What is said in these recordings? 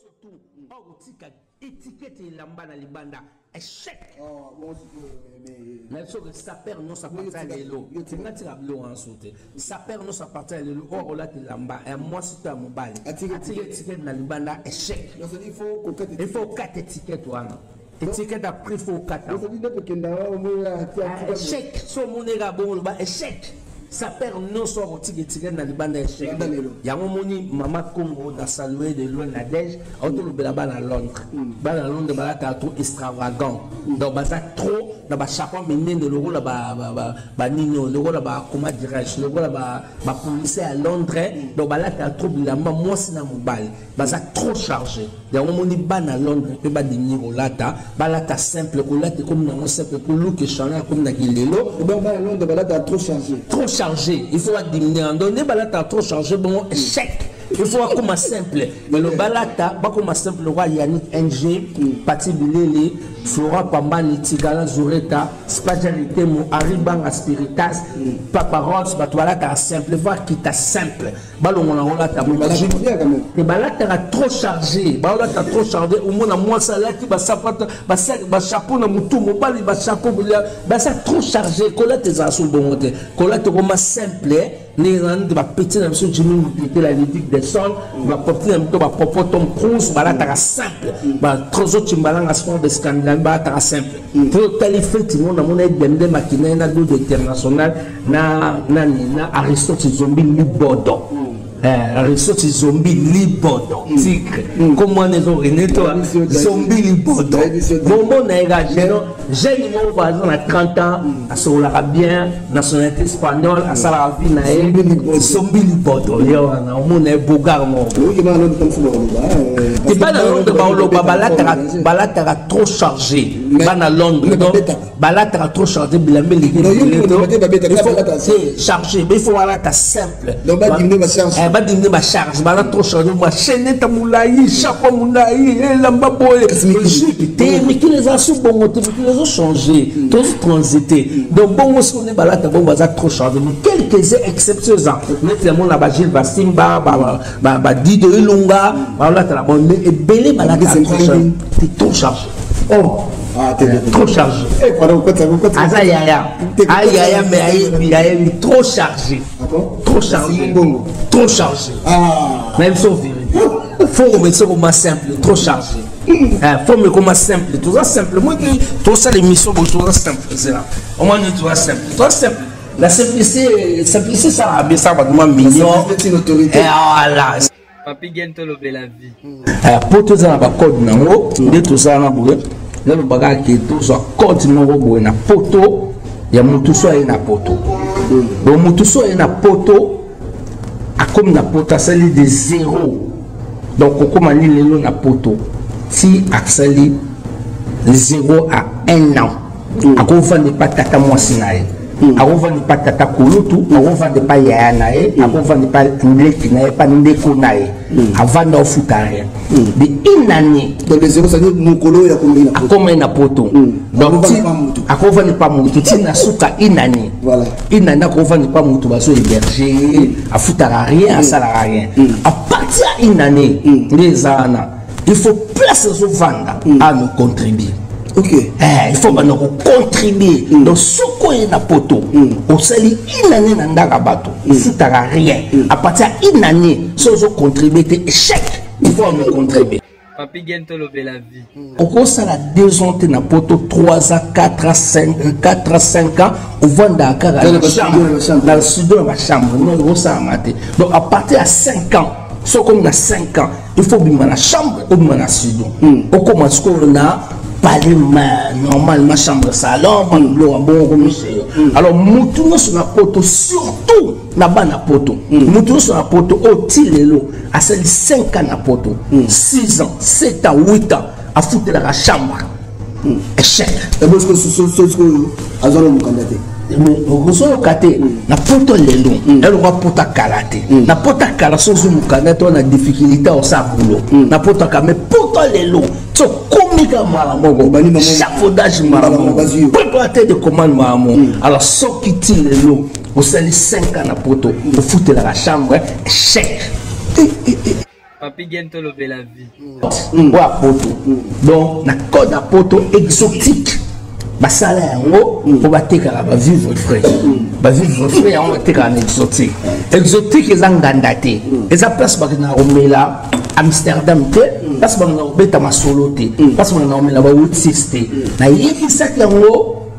Surtout okotika étiquette elamba na libanda, échec. Mais soki sapeur nyonso à partir ya lelo, nga tika biloko wana so te. Sapeur nyonso à partir ya lelo oyo akolata elamba ya mwasi to ya mobali, atika étiquette na libanda, échec. Il faut okata étiquette wana, étiquette après faut okata. Échec. So omoneka bongo, oloba échec. Sapeur nyonso akotika étiquette na libanda, échec. Yango omoni Mama Congo na salue de loin Nadege, aotolobela bana Londres. Bana Londres balataka trop extravagant, donc baza trop na bachapeau minene lokola banini oyo, lokola ba, comment dirais-je, lokola bapolicier ya Londres. Donc balataka trop bilamba, mwasi na mobali baza trop chargé. Yango omoni bana Londres mpe badimi kolata, balata simple. Kolata ekomi nango simple po look echange, akomi na kilelo. Bana Londres balataka trop chargé. Trop chargé, il faut badiminuer. Donc nde balataka trop chargé bongo, échec. Il faut bakoma simple. Lelo balata, bakoma simple lokwa Yannick Ng, Pati Bilele, Flora Pambani, Tigala Zureta, Spaja Litemo, Ari Banga Spiritas, Papa Ross. Bato balataka simple, vakita simple, balongola olata te. Balataka trop chargé, baolata trop chargé. Omona mwasi alati basapata, bachapeau na motu, mobali bachapeau, baza trop chargé. Kolata ezala so bongo te. Kolata ekoma simple ndenge ezala nde bapeti na biso Jimi Mutete, la Lidique de Son, bapoti na mito, bapopo Tom Cruise, balataka simple. Batrozo Timbalanga, sport de Scandinavie, balataka simple. Po otali feti mo namona edemde makina ye na Dodo International na nani na Aristote Zombi Libodo. Aristote Zombi Libodo Tigre, comme wana ezorene to Zombi Libodo bomona ye ka jeune moko aza na 30 ans, asololaka bien, nationalité espagnole, asalaka vie na ye. Zombi Libodo ye wana, omona ye bogar moko te. Bana Londres baoloba balataka trop chargé. Bana Londres balataka trop chargé, bilamba eleki chargé. Mais il faut balata simple, badiminuer bacharge. Baza trop chargé, bachaînette molai, chapeau molai, elamba boye, jupe te. Mikili eza su bongo te, mikili ezochange, tozotransite. Donc bongo soki nde balata bongo, baza trop chargé. Mais quelques exceptions eza neti yango na bagile Basimba, badido Elonga, balata na bango. Mais ebele balata trop chargé. Oh. Ah, trop chargé. Aza yaya, ayaya, mais ayebi, ayebi trop chargé, trop chargé, trop chargé. Même so vérité, faut remettre koma simple. Trop chargé, faut me koma simple. Toza simple, moi tosala émission boye, toza simple. Zela omoni, toza simple, toza simple. La simplicité, simplicité, ça bien, ça va vraiment mignon. Voilà. Papi Gen, tolobela vie. Po toza na bacode nango nde tozala na boye. Nalobaka ke tozwa code moko boye na poto ya motu so aye na poto. Donc motu so aye na poto, akomi na poto, asali de zéro. Donc kokóma ni lelo na poto ti asali 0 à 1 an, akovanda epa tata mwasi na ye, akovanda epa tata kulutu, akovanda epa yaya na ye, akovanda epa leki na ye, epa ndeko na ye, avanda, ofuta rien de une année. Donc le zéro, c'est-à-dire mokolo ya komei na poto. Akomai na poto, donc akovanda epa motu ti na suka une année. Une année akovanda epa motu, bazo héberger, afutaka rien, asalaka rien. À partir ya une année nde eza wana, il faut place ezovanda ano contribuer. Il faut banda kocontribuer. Donc soki oye na poto, osali une année na ndaka bato, ofutaka rien, à partir ya une année so ozocontribuer te, échec. Il faut ano contribuer. Papi Gen, tolobela vie. Okosala 2 ans te na poto, 3 ans, 4 ans, 5, 4 ans, 5 ans, ovandaka kaka na studio, na bachambre. Non, ekosalama te. Donc à partir ya 5 ans, so okomi na 5 ans, il faut obima na chambre, obima na studio, okoma sikoyo na palais normalement, chambre, salon, biloko ya bongo komiseyo. Alors mutu nyonso na poto, surtout na bana poto, mutu nyonso na poto oyo ti lelo asali 5 ans na poto, 6 ans, 7 ans, 8 ans, afutelaka chambre, échec. Azwa na mokanda te. Ozoyoka te na poto lelo, eloko poto kala te. Na poto kala, so ozwi mokanda te, na difficulté osala boulot na poto kala. Mais poto lelo, ti okomi ka mbala moko, échafaudage mbala moko, préparateur de commande mbala moko. Alors soki ti lelo osali 5 ans na poto, ofutelaka chambre, échec. Papi Gen tolobela vie. Oyo ya poto. Donc na code ya poto exotique basala yango mpo batekaka bavivre frais, bavivre frais yango batekaka na exotique. Exotique eza nganda te, eza place bakendaka komela Amsterdam te, place bakendaka kobeta masolo te, place bakendaka komela bawitsis te. Nayebisaki yango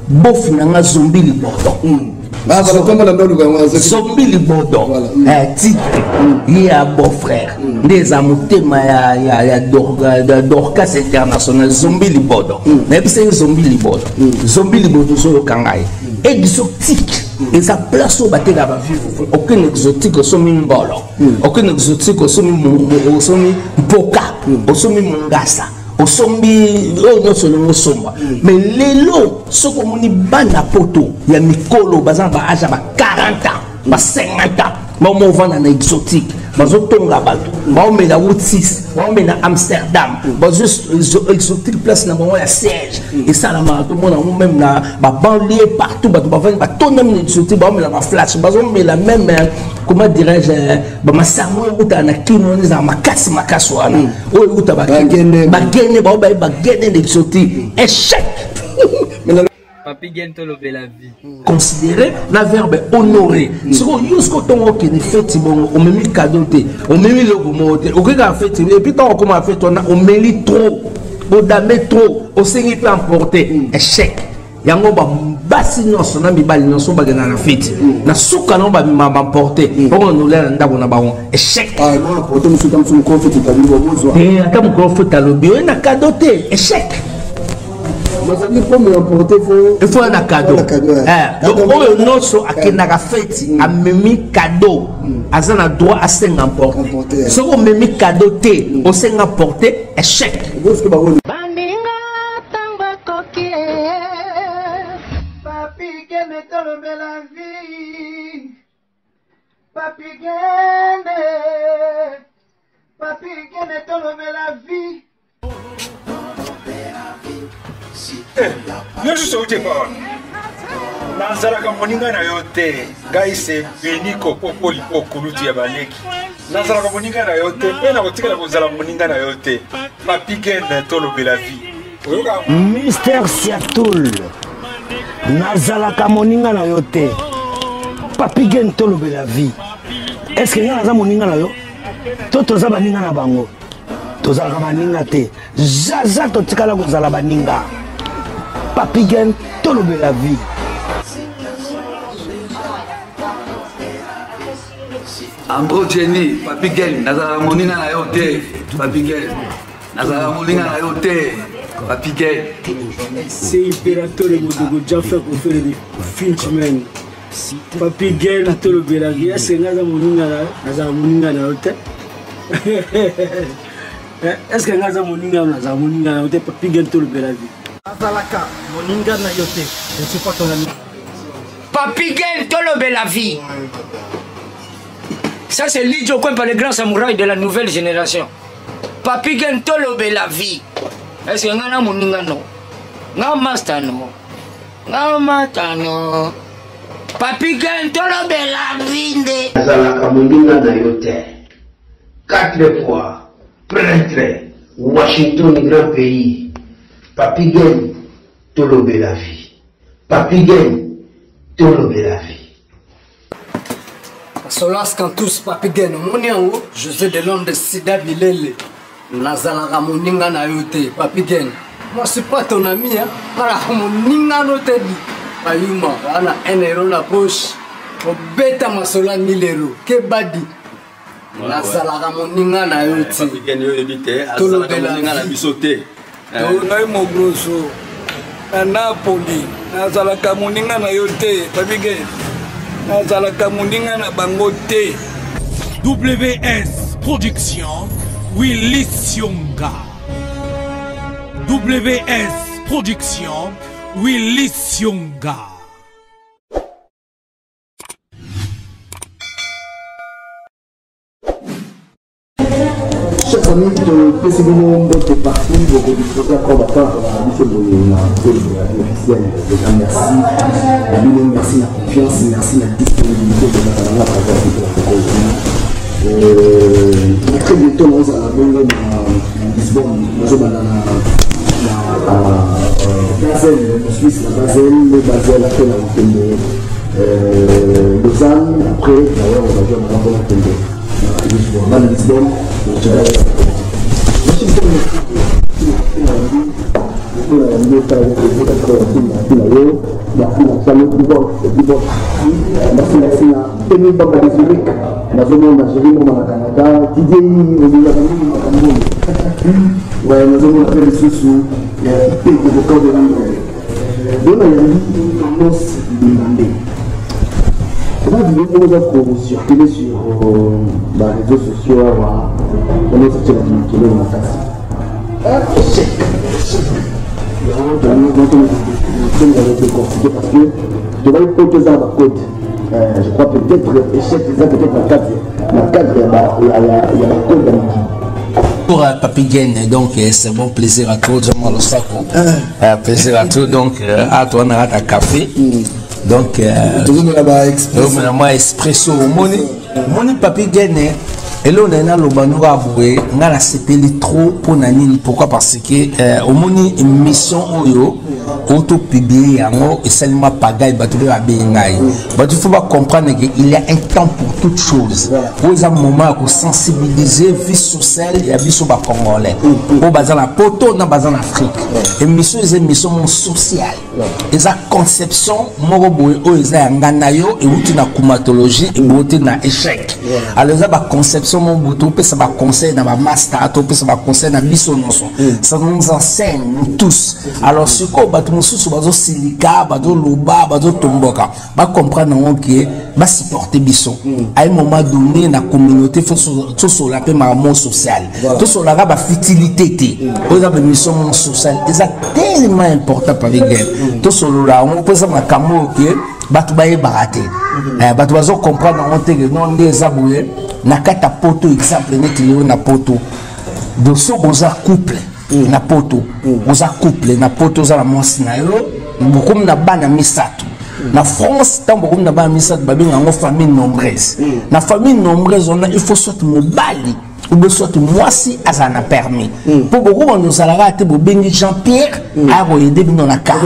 bofu na nga Zombi Libodo. Zombi Libodo, tigre ye ya beau frère nde eza motema ya Dorcas International. Zombi Libodo, nayebisaki Zombi Libodo, Zombi Libodo, ozoyoka ngai? Exotique eza place oyo batekaka bavivre. Okende exotique, osomi mbolo. Okende exotique, osomi mpoka, osomi mongasa, osombi oyo nyonso olingi osomba. Mais lelo soki omoni bana poto ya mikolo baza na baage ya ba 40 ans, ba 50 ans, baoma ovanda na exotique, bazotonga bato, baomela route 6, baomela Amsterdam, bazwi exotique place na bango ya siège. Esalamaka, tomona yango même na babanlieue partout, bato bavandi, batondami na exotique, baomela baflash, bazomela même, comment dirais-je, bamasango oyo eutaka na Kino wana, ezala makasi makasi wana oyo euta bagene, bao baye bagene na exotique. Échec. Papi Gen tolobela vie. Considéré na verbe honoré. Sikoyo yo, soki otongo okende feti bongo, omemi cadeau te, omemi eloko moko te, okekaka feti, et puis ntango okóma feti wana, omeli trop, odame trop, osengi mpe emporter. Échec. Yango basi nyonso na mibali nyonso bakenda na feti, na suka nango babima baemporter bongo nolia na ndako na bango. Échec. Ata mokolo feti alobi oye na cadeau te, échec. Il faut na cadeau. Donc oyo nyonso akendaka feti amemi cadeau, aza na droit asenga emporter. Soki omemi cadeau te, osenga emporter, échec. Baninga, ntango ekoki. Papi Gene tolobela vie. Papi Gene, Papi Gene tolobela vie. Nyonso outi epa wana, nazalaka moninga na yo te. Ngai se Beniko Popoli po kulutu ya baleki. Nazalaka moninga na yo te mpe nakotikala kozala moninga na yo te. Papi Gen tolobela vie, oyoka? Mister Siatul, nazalaka moninga na yo te. Papi Gen tolobela vie, est-ce ngai naza moninga na yo to toza baninga na bango? Tozalaka baninga te, zaza totikala kozala baninga. Papi Gen tolobela vie. Ambro Jenny, Papi Gen, nazalaka moninga na yo te. Papi Gen, nazalaka moninga na yo te. Papi Gen. C'est Imperatore Modogo Jaffa Kofere de Finchman. Papi Gen tolobelaki, est-ce nga aza moninga na yo? Nazala moninga na yo te. Est-ce nga aza moninga na yo? Nazala moninga na yo te. Papi Gen tolobelaki. Azalaka moninga na yo te. Je ne suis pas ton ami. Papi Gen tolobela vie. Ça, c'est Lidjo Kwempa, le grand samouraï de la nouvelle génération. Papi Gen tolobela vie. Est-ce que nga na moninga no? Nga master no? Nga master no? Papi Gen tolobela vie nde. Azalaka moninga na yo te. Quatre fois prêtre Washington, grand pays. Papi Gen tolobela vie. Papi Gen tolobela vie. Solas Cantus, Papi Gen, omoni yango? José de Londres, Sida Bilele, nazalaka moninga na yo te. Papi Gen, moi suis pas ton ami, hein. Nazalaka moninga no te. Di bayuma wana 1 euro na poche, obeta masolo ya 1000 euro kebadi. Nazalaka moninga na yo te. Papi Gen, yo oyebi te, azalaka moninga na biso te. Ngai Mogroso na Napoli, nazalaka moninga na yo te. Papi Gen, nazalaka moninga na bango te. WS Production, Willy Sionga. WS Production, Willy Sionga. Chers amis, topesi bino mbote partout bokodisposer encore batemps na biso boye na page officielle. Déjà merci na bino, merci na confiance, merci na disponibilité. Tozalaka nanga par rapport biso na mokolo. Très bientôt naozala bongo na Lisbonne, nazobanda na Basel, na Suisse, na Basel, Basel après na kokende Lausanne, après naoya kozwa makambo nakende na Lisbonne, bana Lisbonne. Merci, merci na Emi Bamba de Zurich, nazomona Jérémy Mboma na Canada, Didier olingaka mingi makambo oyo, nazomona mpe lisusu Ipete Bokao de Londres, bona yangi Carlos Bimande. Eza video moko eza kocircule sur baréseaux sociaux awa, onozotyela makelele makasi. Échec, décortiquer parce que tozali poto eza na bacode, je crois peut-être échec eza peut-être na cadre ya bacode ya mokili. Pour Papi Gen, donc c'est bon, plaisir à tous, vraiment le saco. Plaisir à tous, donc à toi, on a un café. Donc, moi, expresso, moni Papi Gen, eloko na ye naloba noko aboye, nga nasepeli trop. Mpo na nini? Pourquoi? Parce que omoni émission oyo otopublier yango, esalima pagaille, bato mpe babengi ngai. Bato faut bacomprendre que il y a un temps pour toute chose. Oyo eza moment ya kosensibiliser vie sociale ya biso bacongolais oyo baza na poto na baza na Afrique. Émission eza émission mo sociale, eza conception moko boye oyo eza ya ngai na yo, euti na kumatologie, eboti na échec. Alors eza baconception moko boye, topesa baconseil na bamaster, topesa baconseil na biso nyonso, ça nous enseigne nous tous. Alors sikoyo bato mosusu bazosilika, bazoloba, bazotomboka, bacomprendre yango ke basupporte biso. À un moment donné, na communauté, faut tosola mpe makambo social, tosolaka bafutilité te. Oyo eza baémission moko sociale, eza tellement important. Papi Gen, tosolola yango mpo eza makambo oyo ke bato bayebaka te. Bato bazocomprendre yango te ke non, nde eza boye na kati ya poto. Exemple neti lelo na poto, donc soki oza couple na poto, oza couple na poto, oza na mwasi na yo, bokomi na bana misato. Na France, ntango bokomi na bana misato, babenga yango famille nombreuse. Na famille nombreuse wana, il faut soit mobali ou bien soit mwasi azala na permis, mpo bokobanda ozalaka te. Bobengi Jean Pierre aya koyede bino na car,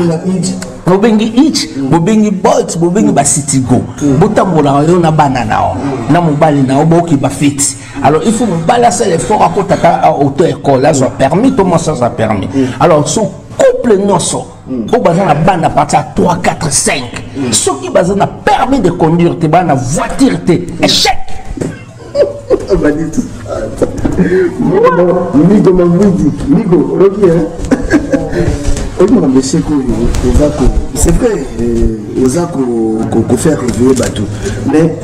bobengi Ich, bobengi Bolt, bobengi baCitygo, botambolaka yo na bana na yo na mobali na yo, bokoki bafeti. Alors il faut mobali asala effort, akotaka auto école, azwa permis, to mwasi azwa permis. Alors so couple nyonso oyo baza na bana partir ya 3, 4, 5, soki baza na permis de conduire te, baa na voiture te, échec. Migo Mangwidi, Migo, olobi oyebi makambo échec oyo oza ko, c'est vrai, oza kofaire réveiller bato, mais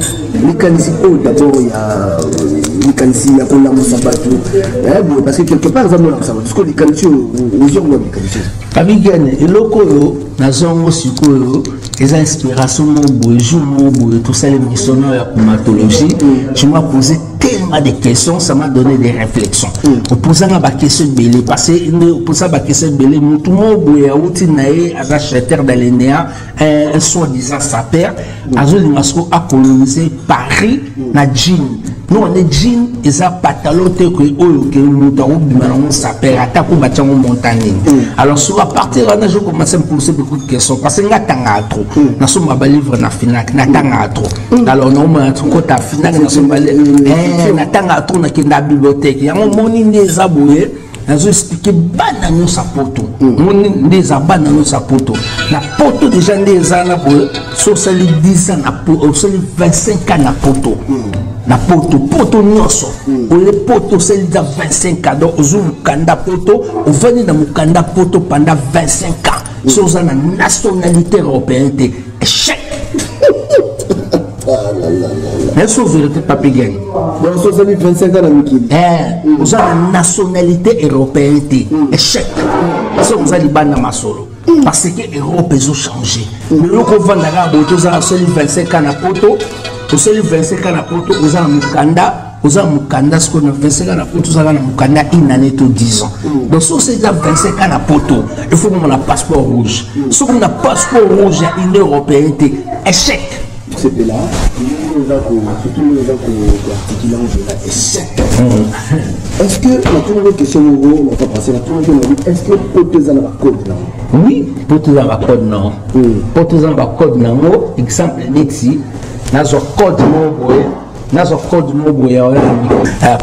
likanisi oyo d'abord ya likanisi ya kolamusa bato boye, parce que quelque part eza molamusa bato, parce que likanisi oyo ozwi yango, likanisi oyo? Papi Gen, eloko oyo nazongo sikoyo eza inspiration moko boye. Jour moko boye tosala émission ya kumatologie, je m'as posé tellement de questions, ça m'a donné des réflexions. Opozanga baquestion ebele, parce que nde oposa baquestion ebele, motu moko boye awuti na ye, aza chanteur dans l'ENEA, un soi-disant sapeur, azolinga siko acoloniser Paris na jean. No wane jean eza pantalon te ke oyo ke moto akobima nango sapeur, ata ko batiango montant nini. Alors sur à partir wana, je commence à me poser beaucoup de questions, parce que nga tangaka trop, nasomba balivre na Fnac, natangaka trop. Alors naomona kota Fnac, nasomba, natangaka trop, nakenda bibliothèque. Yango moni nde eza boye, nazo expliquer bana nyonso ya poto. Moni nde eza bana nyonso ya poto, na poto déjà nde eza na boye, so osali 10 ans na osali 25 ans na poto, na poto, poto nyonso oye poto, osali za 25 ans, donc ozwi mokanda poto, ovandi na mokanda poto pendant 25 ans, so oza na nationalité européenne te, échec. Nayeso vérité, Papi Gen. Donc so osali 25 ans na mikili, oza na nationalité européenne te, échec. So oza libanda masolo, parce que Europe ezochanger. Mais eloko ovandaka boye, tozala osali 25 ans na poto, osali 25 ans na poto, oza na mokanda, oza na mokanda sikoyo na 25 ans na poto, ozalaka na mokanda une année to 10 ans. Donc so osali 25 ans na poto, il faut komona passeport rouge. Soki na passeport rouge ya Union européenne te, échec. Nazosepela ndenge oza ko surtout ndenge oza koarticule yango mpena échec. Est ce que natunaki question moko na fois passé, natunaki nabi, est ce que poto eza na bacode nango? Oui, poto eza na bacode nango. Poto eza na bacode nango. Exemple neti nazwa code moko boye, nazwa code moko boye ya oyo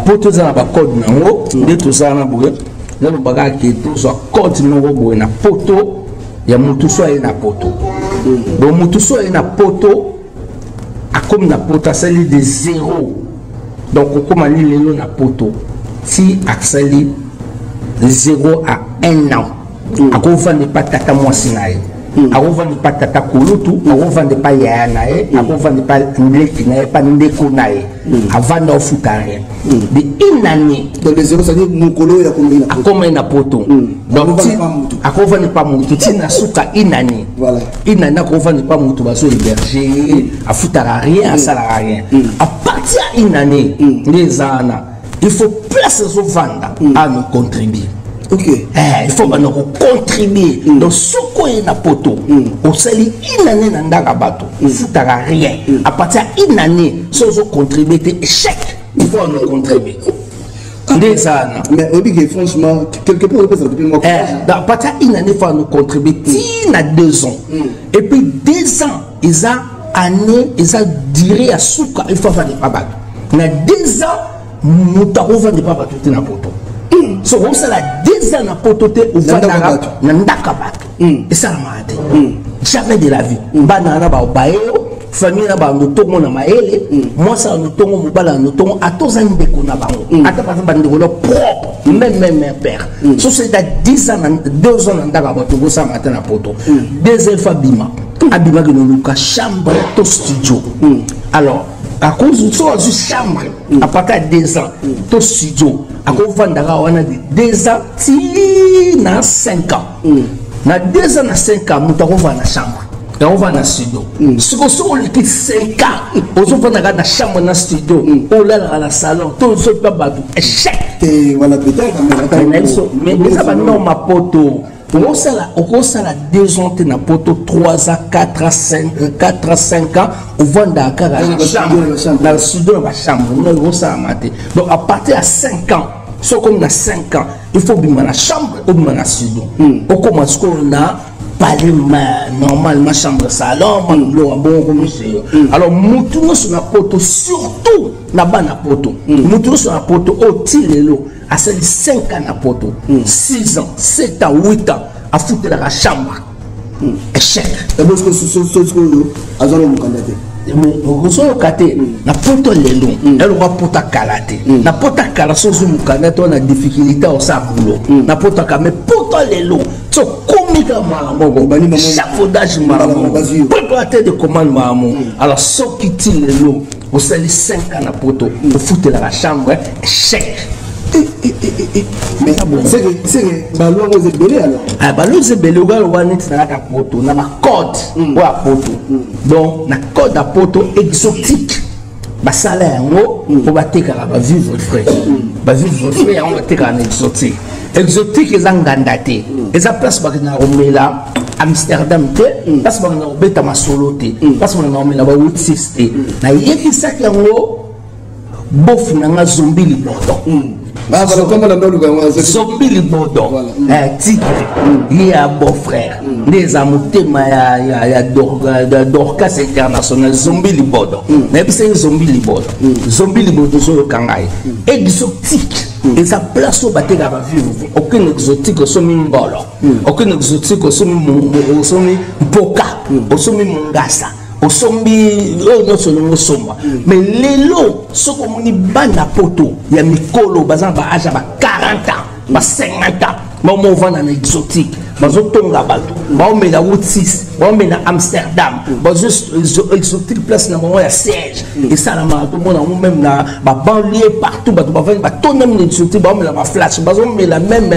poto eza na bacode nango. Nde tozala na boye, nalobaka ke tozwa code moko boye na poto ya motu so aye na poto. Bon, motu so aye na poto, akomi na poto, asali de zéro. Donc okóma ni lelo na poto ti asali 0 à 1 ans, akovanda epa tata mwasi na ye, akovanda epa tata kulutu, akovanda epa yaya na ye, akovanda epa leki na ye, epa ndeko na ye, avanda, ofuta rien de une année. Donc de zéro, c'est-à-dire mokolo oyo akomaki na poto. Akomai na poto, donc akovanda epa motu ti na suka une année. Une année akovanda epa motu, bazo héberger, afutaka rien, asalaka rien. À partir ya une année nde eza wana, il faut place ezovanda ano contribuer. Eh, il faut bana kocontribue. Donc soki oye na poto, osali une année na ndaka bato, ofutaka rien, à partir ya une année so ozocontribue te, échec. Il faut ano contribue, nde eza wana. Mais oyebi ke franchement, quelque part opesa bato mpe mwa À partir ya une année, faut ano contribue ti na 2 ans. Et puis 2 ans eza année, eza durée ya suka, il faut avanda epa bato. Na 2 ans, moto akovanda epa bato te na poto. So okosala 2 ans na poto te, ovandaka na ndaka bato, esalamaka te, jamais de la vie. Bana wana baye yo, famille na bango ntongo na mayele, mwasi ya ntongo, mobali ya ntongo, ata oza ndeko na bango, ata baza bandeko na propre, même un père. So c'est à 10 ans na 2 ans na ndako ya bato, okosala te na poto. Deuxième fois abima, abimaki noluka chambre to studio. Alors à cause so azwi chambre à partir ya 2 ans to studio, akovandaka wana de 2 ans ti na 5 ans. Na 2 ans na 5 ans, moto akovanda na chambre, akovanda na studio. Siko soki oleki 5 ans, ozovandaka na chambre, na studio, olalaka na salon to ozopa bato, échec. Mais eza banorme poto. Okosala 2 ans te na poto, 3 ans, 4 ans, 5, 4 ans, 5 ans, ovandaka kaka na chambre, na studio, na bachambre, no, ekosalama te. Donc à partir ya 5 ans, so okomi na 5 ans, il faut obima na chambre, obima na studio, okoma sikoyo na palais normalement, chambre, salon, biloko bongo komiseyo. Alors mutu nyonso na poto, surtout na bana poto, mutu nyonso na poto oyo ti lelo asali 5 ans na poto, 6 ans, 7 ans, 8 ans, afutelaka chambre, échec. Sikoyo azwa na mokanda te. Ozoyoka te na poto lelo, eloko poto kala te. Na poto kala, so ozwi mokanda te, wana difficulté osala boulot na poto kala. Mais poto lelo, so okomi kaka mbala moko, échafaudage mbala moko, préparateur de commande mbala moko. Alors soki ti lelo osali 5 ans na poto, ofutelaka chambre, échec. Mais c'est que balois ngo eza ebele alors. Ah, balois eza ebele. Okaloba neti na kati ya poto na bacode oyo ya poto. Donc na code ya poto exotique, basala yango mpo batekaka bavivre frais. Bavivre frais yango batekaka na exotique. Exotique eza nganda te, eza place bakendaka komela Amsterdam te, place bakendaka kobeta masolo te, place bakendaka komela ba 86 te. Nayebisaki yango bofu na nga Zombi Libodo. Zombi Libodo, tigre ye ya beau frère, nde eza motema ya Dorcas International. Zombi Libodo, nayebisa ye Zombi Libodo, Zombi Libodo, ozoyoka ngai? Exotique eza place oyo batekaka bavivre. Okende exotique, osomi ngolo. Okende exotique, osomi mpoka, osomi mongasa, osombi oyo nyonso olingi osomba. Mais lelo soki omoni bana poto ya mikolo baza na baage ya ba 40 ans, ba 50 ans, baomo ovanda na exotique, bazotonga bato, baomela 86, baomela Amsterdam, bazo exotique, place na bango ya siège esalamaka. Tomona yango même na babanlieue partout, bato bavandi, batondami na exotique, baomela baflash, bazomela même,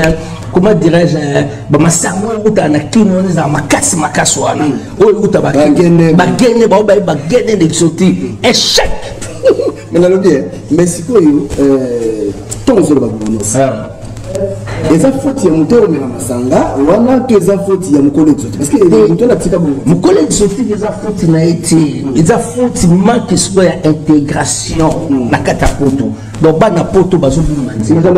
comment dirais-je, bamasango oyo eutaka na kino wana, ezala makasi makasi wana oyo euta bagene, bao baye bagene na exotique, échec. Mais nalobi, mais sikoyo ntongo ozoloba gouvernance. Eza faute ya moto oyo omela masanga wana to eza faute ya mokolo exotique? Parce que moto wana atika bongo. Mokolo exotique eza faute na ye te, eza faute manque sikoyo ya intégration na kati ya poto. Donc bana poto bazobunga nzela,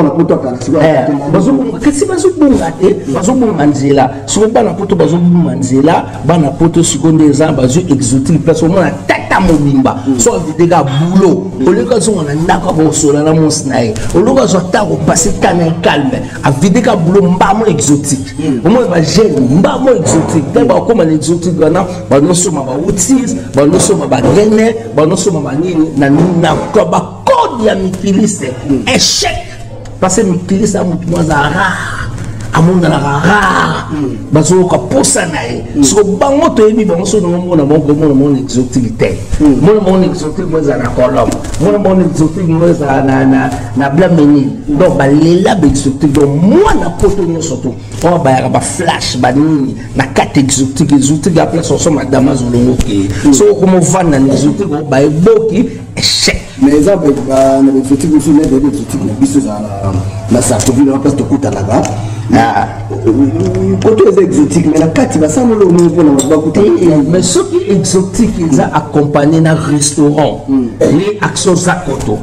bazobunga, kasi bazobunga te, bazobunga nzela. Sikoyo bana poto bazobunga nzela, bana poto sikoyo nde eza bazwi exotique place. Omona tata mobimba so avideka boulot, oleki azonga na ndako akosola na mwasi na ye, oleki azwa ta kopase ta na ye calme, avideka boulot mbamo exotique. Omona bajeune mbamo exotique te, bakóma na exotique wana, banosoma bautis, banosoma bagene, banosoma banini na bacode ya mikiliste. Échec, parce que mikiliste ya motu mo aza rare, amonanaka rare, bazoyoka posa na ye. Soko bango toyebi bango, so nomona bango, komona mona exotique te. Mona mona exotique mo ezala na Colombe, mona mona exotique mo ezala na Blameni. Donc balela baexotique. Donc mwana poto nyonso to oyo bayaka baflash banini na kati exotique, exotique ya place osoma damas olongo ke soki okoma ovanda na exotique oyo bayeboki, échec. Mais eza na baexotique mosusu, nde bayebi exotique na biso ezala na Sarkoville wana, place tokutanaka. Koto eza exotique, mais na kati basala eloko moko mpona bato bakuta. Mais soki exotique eza accompagné na restaurant, ni action za koto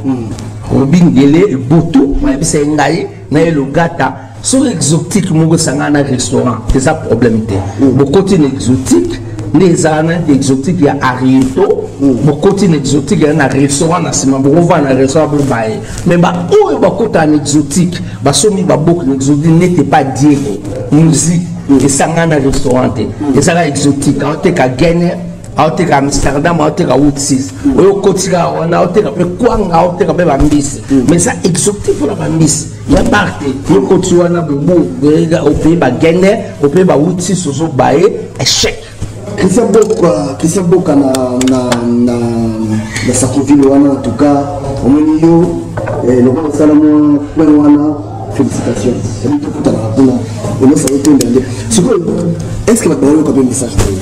robingele butu bayebisa ye ngai na ye logata. Soki exotique moko esangana na restaurant, eza problème te. Bokoti na exotique nde ezala na exotique ya Arieto, bokoti na exotique ya na restaurant na nsima, bokovanda na restaurant bobaye. Mais baoyo bakotaka na exotique, basomi baboki na exotique nete pa Diego musique esangana na restaurant te, ezalaka exotique. Aoteka gene, aoteka Amsterdam, aoteka Woodsis oyo okotika wana, aoteka mpe kwanga, aoteka mpe bambisi. Mais eza exotique mpona bambisi ya bar te. Yokoti wana bobu, opeye bagene, opeye bawutsis, ozobaye, échec. Christian Boka, Christian Boka na Sarkoville wana, en tout cas omoni yo lokola osala mwa point wana, félicitation. Ebi tokutanaka kuna, olosa yo tenda nde sikoyo. Est ce que bato bayoka mpe message na yo?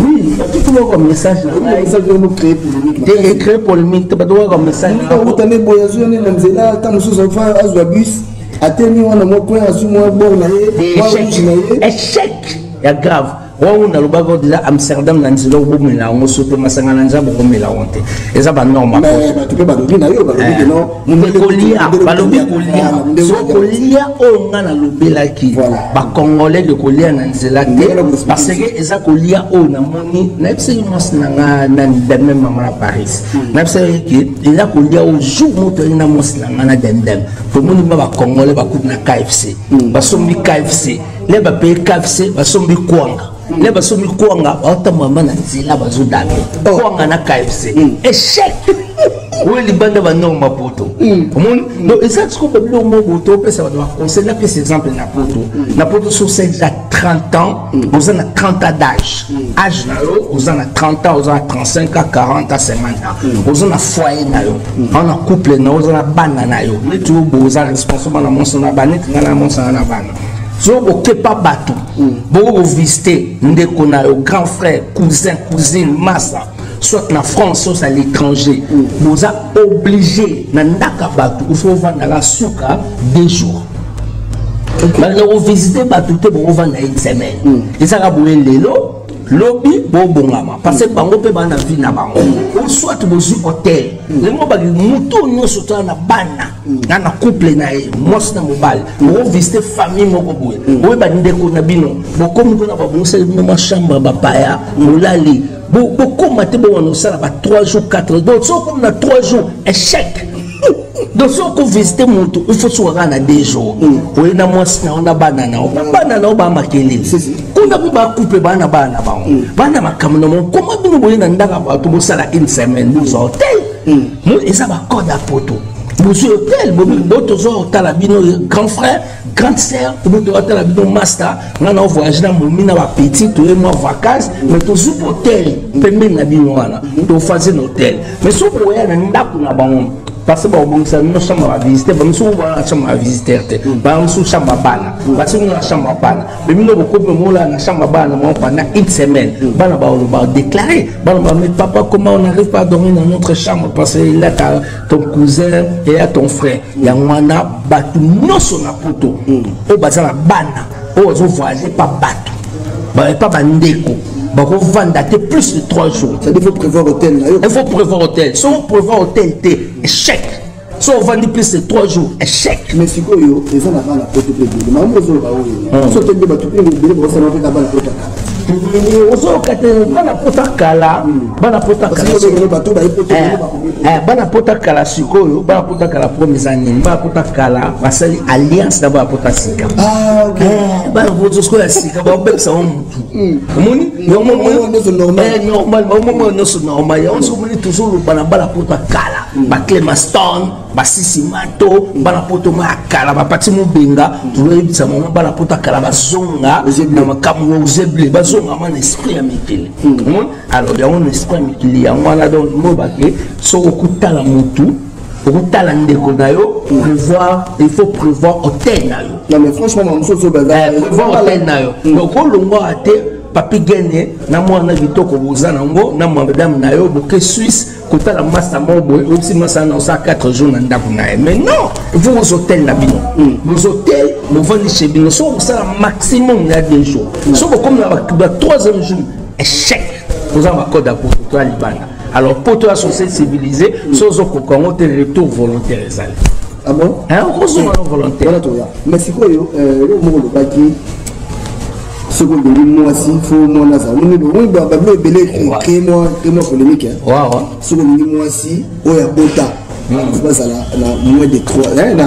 Oui, bato toyoka message na ngai. Message oyo créer polémique. Te, créer polémique te, bato bayoka message. Okutane boye, azwi nde na nzela, ata mosusu azwa bus, atemi wana mwa coin, azwi mwa bord na ye, mwa rouge na ye. Échec ya grave wana nalobaka deja. Amsterdam na nzela obomela yango, so te masanga na nzambe okomela yango te, eza banorme. Bato mpe balobi na yo, balobi keno kolia, balobi kolia, so kolia oyo nga nalobelaki bacongolais ke kolia na nzela te, parce que eza kolia oyo namoni. Nayebisaki mwasi na nga nani, Demem, mama na Paris, nayebisaki ke eza kolia oyo jour moto ayi na mwasi na nga na Demdem, tomoni ba bacongolais bakuti na KFC, basombi KFC, le bapaye KFC, basombi kwanga, le basombi kwanga, baotambola na nzela, bazodame kwanga na KFC. Échec oyo libanda banorme ya poto omoni. Donc eza sikoyo babiloko moko boye topesa bato baconseil. Napesa exemple na poto. Na poto, so osali déjà 30 ans, oza na 30 ans d'âge, âge na yo, oza na 30 ans, oza na 35 ans, 40 ans, 50 ans, oza na foyer na yo, aza na couple na yo, oza na bana na yo, neti oyo boye oza responsable na mwasi na bana, neti ngai na mwasi na bana. So okepa bato boko kovisite ndeko na yo, grand frère, cousin, cousine, masa, soit na France, soit à l'étranger, boza obligé na ndaka bato, il faut ovandaka suka 2 jours. Balinga kovisite bato te, bokovanda une semaine, ezaka boye lelo lobi bobongama, parce que bango mpe baa na vie na bango. Ou soit bozwi hotel lengo baki motu nyonso toya na bana na couple na ye, mwasi na mobali, bokovisite famille moko boye, oyeba ndeko na bino, bokomi mpona babongiseli bino mwa chambre, bapaya bolali, bokóma te bowana osala ba 3 jours, 4. Donc so okomi na 3 jours, échec. Donc so okovisite motu, il faut soka kaka na 2 jours, oye na mwasi na yo na bana na yo, bana na yo baa makelele kuna mpe bacouple baa na bana na bango, bana makambo na bango. Koma bino boye na ndaka bato, bosala une semaine, bozwa hotel. Eza bacode ya poto. Bozwi hotel, bo tozwa otala bino grand frère, grande sœur, bo tozwa bino master. Nga na voyage na momi na bapetit, toye mwa vacance, mais tozwi hotel pembeni na bino wana, tofaze na hotel. Mais soki boya na ndako na bango, Parce que bakobongisa bino chambre ya bavisiteur, bamisusu bana na chambre ya visiteur te, bamisusu chambre ya bana, basi bino na chambre ya bana. Mais bino bokomi molala na chambre ya bana moko pendant une semaine, bana badéclaré, bana ba mais papa, comment on n'arrive pas à dormir dans notre chambre parce que il a ton cousin et a ton frère. Yango wana bato nyonso na poto oyo baza na bana oyo bazovoyage pa bato pa bandeko, bakovanda te plus de 3 jours. C'est-à-dire faut prévoir hôtel na yo. Il faut prévoir hôtel. So prévoir hôtel te, échec. So ovandi plus de 3 jours, échec. Mais sikoyo eza na bana poto mpe ebele, makambo ozoloba oyo so te nde bato mpe ebele bakosala mpe na bana poto kala. Ozoyoka te, bana pota kala, bana pota kala, bato baye poto. Bana pota kala sikoyo, bana pota kala problème eza nini? Bana pota kala basali alliance na bana pota sika. Bana poto sikoyo ya sika babebisa ngo mutu, omoni normal, omoni nyonso normal. Yango soki omoni tozoloba na bana pota kala, baclema stone, basisi mato, bana poto ma ya kala, bapati mobenga, tozoyebisa bango bana poto kala bazonga na makambo ozeble, bazonga ma na esprit ya mikili. Omoni, alors yango na esprit ya mikili yango wana. Donc mobake soki okutala motu, okotala ndeko na yo, prévoir, il faut prévoir hôtel na yo. Non mais franchement, mosusu baza prévoir hôtel na yo. Donc olongwaka te, papi gene na mwana kitoko boza nango na madame na yo, boke Suisse kotala masa moko boye, oyebisi masa na osala 4 jours na ndako na ye. Mais non, il faut boza hôtel na bino, boza hôtel, bovandi chez bino. So kosala maximum ya 2 jours, so bokomi na ba troisième jour, échec. Oza na bacode ya poto to ya libanda. Alors poto ya société civilisée, so ozokoka yango te, retour volontaire ezali. Ah bon? Okozonga no volontaire. Wana toya. Mais sikoyo eloko moko olobaki, soki olingi mwasi, fo mwana azala, omoni babilo ebele crée mwa polémique. Soki olingi mwasi oyo abota, faut bazala na moins de 3 na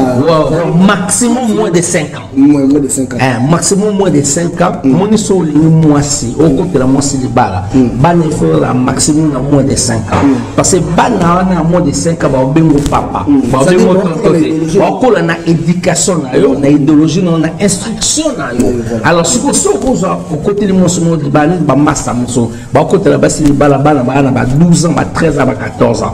maximum moins de 5 ans. Moins de 5 ans. Maximum moins de 5 ans. Omoni, so olingi mwasi, okotela mwasi libala, bana il faut la maximum na moins de 5 ans, parce que bana wana na moins de 5 ans baobengo papa, baobengo tonton te, baokola na éducation na yo, na idéologie na yo, na instruction na yo. Alors sikoyo soki ozwa okoteli mwasi mo libala, neti bamasa mosusu bakotela basi libala, bana baa na ba 12 ans, ba 13 ans, ba 14 ans,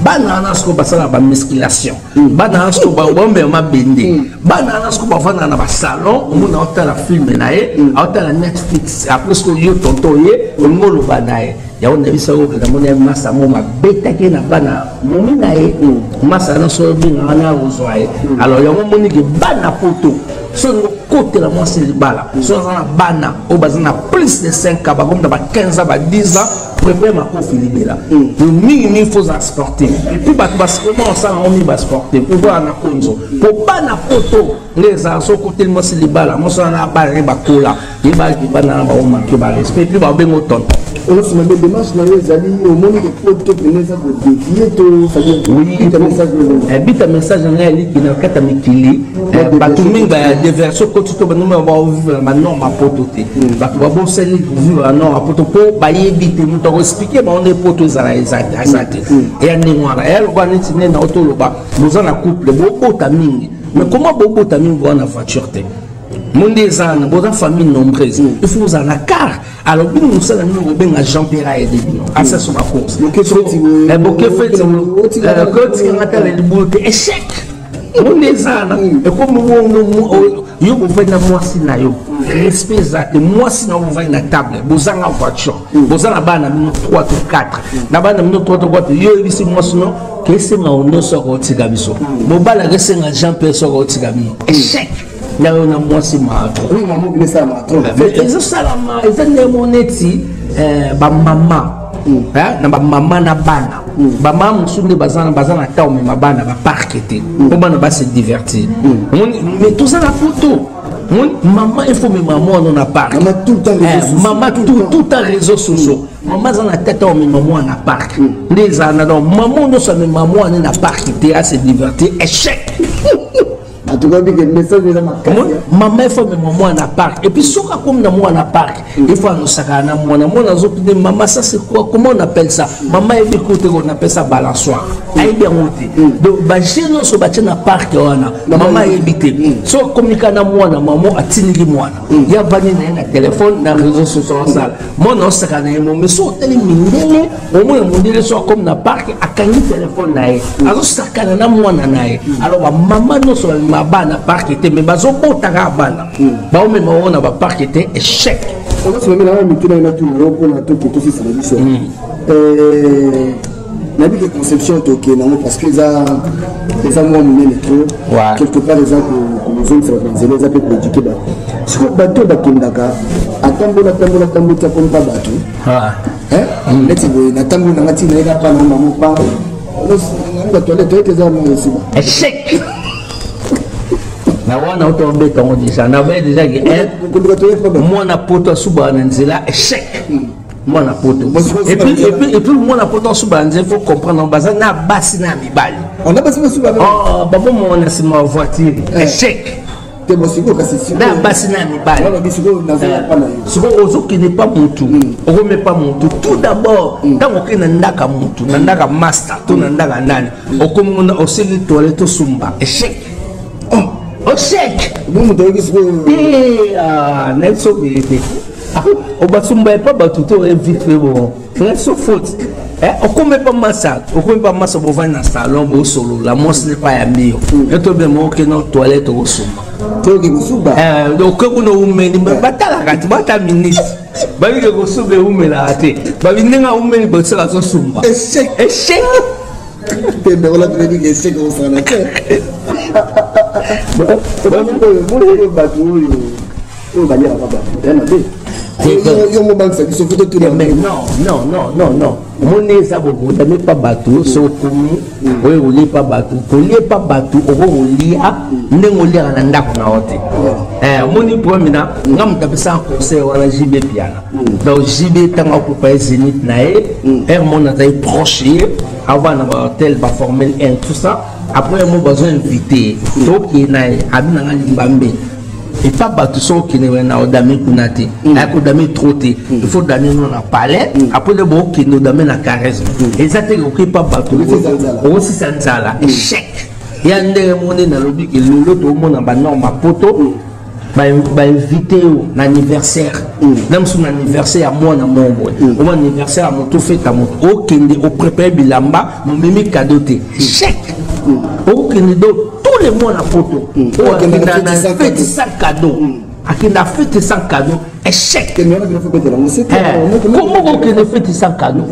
bana wana sikoyo basalaka bamusculation, bana wana sikoyo bamema mabende, bana wana sikoyo bavandaka na basalon, omona aotala film na ye, aotala Netflix. Après sikoyo yo tonton ye olingi oloba na ye yango, nayebisa oyo namoni ye masa mo mabetaki na bana momi na ye, masa wana so obenga wana akozwa ye. Alors yango omonike bana poto, so olingi okotela mwasi libala, so aza na bana oyo baza na plus de 5 ans, bakomi na ba 15 ans, ba 10 ans, prépare makofi libela. Mingi mingi faut ozala sportif. Et puis bato basikomo osala yango mingi, basportif ozala na konzo po bana poto nde ezala. So okoteli mwasi libala, mwasi wana na bana ne bakola, yebaki bana na baomake barespect, puis babengo tonton. Olosima mpe démarche na yo ezali, omoni ke poto pene eza kodévier to bita bita message na ngai eliki na kati ya mikili. Bato mingi badéversion koti to banome bavivre na banorme ya poto te. Bato babosani kovivre na norme ya poto mpo bayebi te. Moto akoexpliquer bango nde poto ezala eza te. Eya ndenge wana, eya lokola neti nde na otoloba boza na couple, bobota mingi, mais comment bobota mingi, boza na voiture te? Monde eza wana, boza famille nombreuse, il faut ozala na car. Alors bino mosala nini? Kobenga Jean Pierre aide bino asaso bacourse, boke feti, kotikanga tala libulu te, échec. Monde eza wana, ekomi bongo. Yo bovandi na mwasi na yo, respect eza te. Mwasi na yo bovandi na table, bozanga voiture, boza na bana na bino 3 to 4, na bana na bino 3 to 4, yo oyebisi mwasi no kesenga nyonso akotika biso, mobali akesenga Jean Pierre soki akotika bino, échec. Na yo na mwasi matro ezosalama, eza ndenge neti bamama na bamama na bana, bamama mosusu nde baza na ta omema bana baparke te mpo bana base divertir. Mais toza na poto, mama il faut mema mwana na parc, mama tout à réseaux sociaux, mama aza na tata omema mwana na parc nde ezala na. Donc mama nyonso amema mwana na parc te ase divertir, échec. En tout cas, big message eza makasi. Mama, il faut mema mwana parc. Et puis soki akomi na mwana parc, il faut anosaka na mwana. Mwana azopinde: "Mama, ça c'est quoi? Comment on appelle ça?" Mama ayebi kote qu'on appelle ça balançoire, ayebi yango te. Donc bajeu nyonso batie na parc wana, mama ayebi te. So akomi kaka na mwana, mama atindiki mwana, ye avandi na ye na telefone, na réseau sociaux, asala mwana osaka na ye mo. Mais so otali mindele, omona mondele so akomi na parc, akangi telefone na ye, azosakana na mwana na ye. Alors bamama nyonso bamema bana parc te, mais bazobotaka bana, baomema oyo na baparc te, échec. Okosimami nanga mituna na tuna yo mpona toke tosisana biso. Nayebi ke conception tokende yango parce que eza mwa monene trop. Quelque part eza kozongisa bato na nzela, eza mpe koéduquer bato. Sikoyo bato oyo bakendaka, atambola, atambola, atambola ti akomi pa bato neti boye, natamboli nanga ntina yeka pa na mamo pa nanga toilette, toilette eza mwa esika. Échec na wana otobeta yango déjà, nabaye déjà ke mwana poto asubaka na nzela, échec. Mwana poto, et puis mwana poto asubaka na nzela, faut comprendre, baza na basi na mibali babomona na nsima ya voiture, échec. Na basi na mibali. Sikoyo ozokende pa motu, okomi pa motu, tout d'abord ntango okende na ndaka motu, na ndaka master to na ndaka nani, okomi kuna, osili toilette, osumba, échec, échec. Te, nayebi so boye te, obasumba epa bato te, oye vite fait bon, ngai so faute. Okomi pa masa, okomi pa masa, bovandi na salon, bosolola, mwasi ne pa ya mio yo to be moko, okende toilette, okosumba, oke kuna, oumeli, batalaka te, bata minute babike kosumba, eumelaka te, babi ndenge aumeli, bosala azosumba, échec. Pembe wana toyebi ke échec osala te. Bato oyo baliaka bato ya mabe, yo mobangisa biso, fo totuna. Non, non, non, non, non, omoni eza bokodame pa bato. So okomi oyo kolie pa bato, kolie pa bato, oko kolia ndenge oliaka na ndako na yo te. Omoni problème na nga, moto apesaka conseil wana, JB Piana. Donc JB, ntango akopa ye Zénith na ye, heure mona azali proche ye, avant na bahotel, baformule 1, tout ça. Après mo bazo invité, tokee na ye, abi nanga limbambe epa bato. So okende na odame kuna te, aya kodame trop te, il faut dame no na palais, après nde bookende odame na charisme. Eza te okoki pa bato okosisa nzala, échec. Ya ndenge moko nde nalobi ke lelo toomona banorme poto, bainvité yo na anniversaire na mosusu, na anniversaire ya mwana moko boye, oma anniversaire ya moto, feta moto, okende oprépare bilamba, momemi cadeau te, échec. Okende do tous les mois na poto, okenda na fête sans cadeau, akenda fête sans cadeau, échec. Comment okende fête sans cadeau?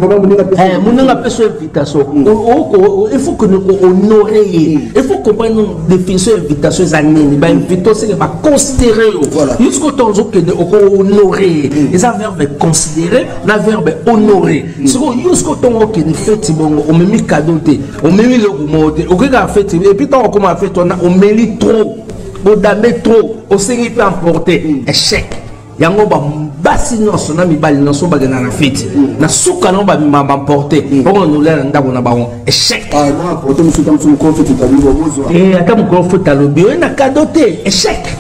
Moninga apesa invitation, il faut que honorer ye, il faut comprendre définition invitation eza nini. Bainvité oseke baconsidéré yo, jusqu'au temps ozokende okohonorer ye. Eza verbe considérer na verbe honorer. Sikoyo jusqu'au temps okende fête bongo, omemi cadeau te, omemi eloko moko te, okekaka fête, et puis ntango okoma fête wana, omeli trop, odame trop, osengi mpe emporter, échec. Yango basi nyonso na mibali nyonso bakenda na feti, na suka nango bamema baemporter, bongo nolia na ndako na bango, échec. Ata mokolo fete alobi oye na cadeau te, échec.